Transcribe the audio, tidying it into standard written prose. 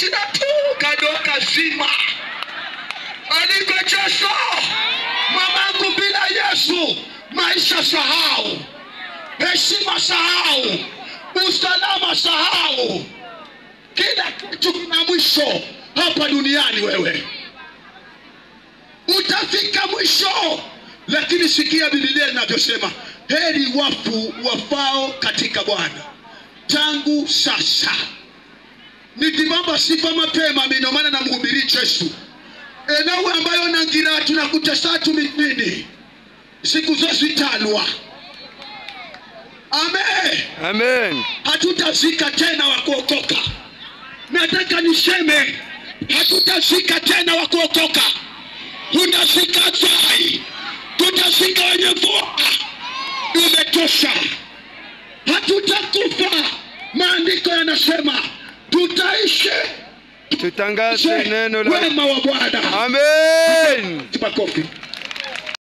China tu kadoka zima. Aliko Yesu. Mamangu, bila Yesu maisha sahau, heshima sahau, usalama sahau. Kila kitu kina mwisho hapa duniani. Wewe utafika mwisho. Lakini sikia Biblia inavyosema, heri wafu wafao katika Bwana tangu sasa. Nikibamba sifa mapema mino maana namhubiri Yesu. Eneo ambayo nangira tunakutesa tumitini siku zozitalwa. Amen. Amen. Hatutazika tena wa kuokoka. Nataka niseme hatutazika tena wa kuokoka. Tunazika tai, tutazika wenye mvua. Imetosha. Hatutakufa. Maandiko yanasema tutaishi tutangaze neno la wema wa Bwana. Amen. Makofi.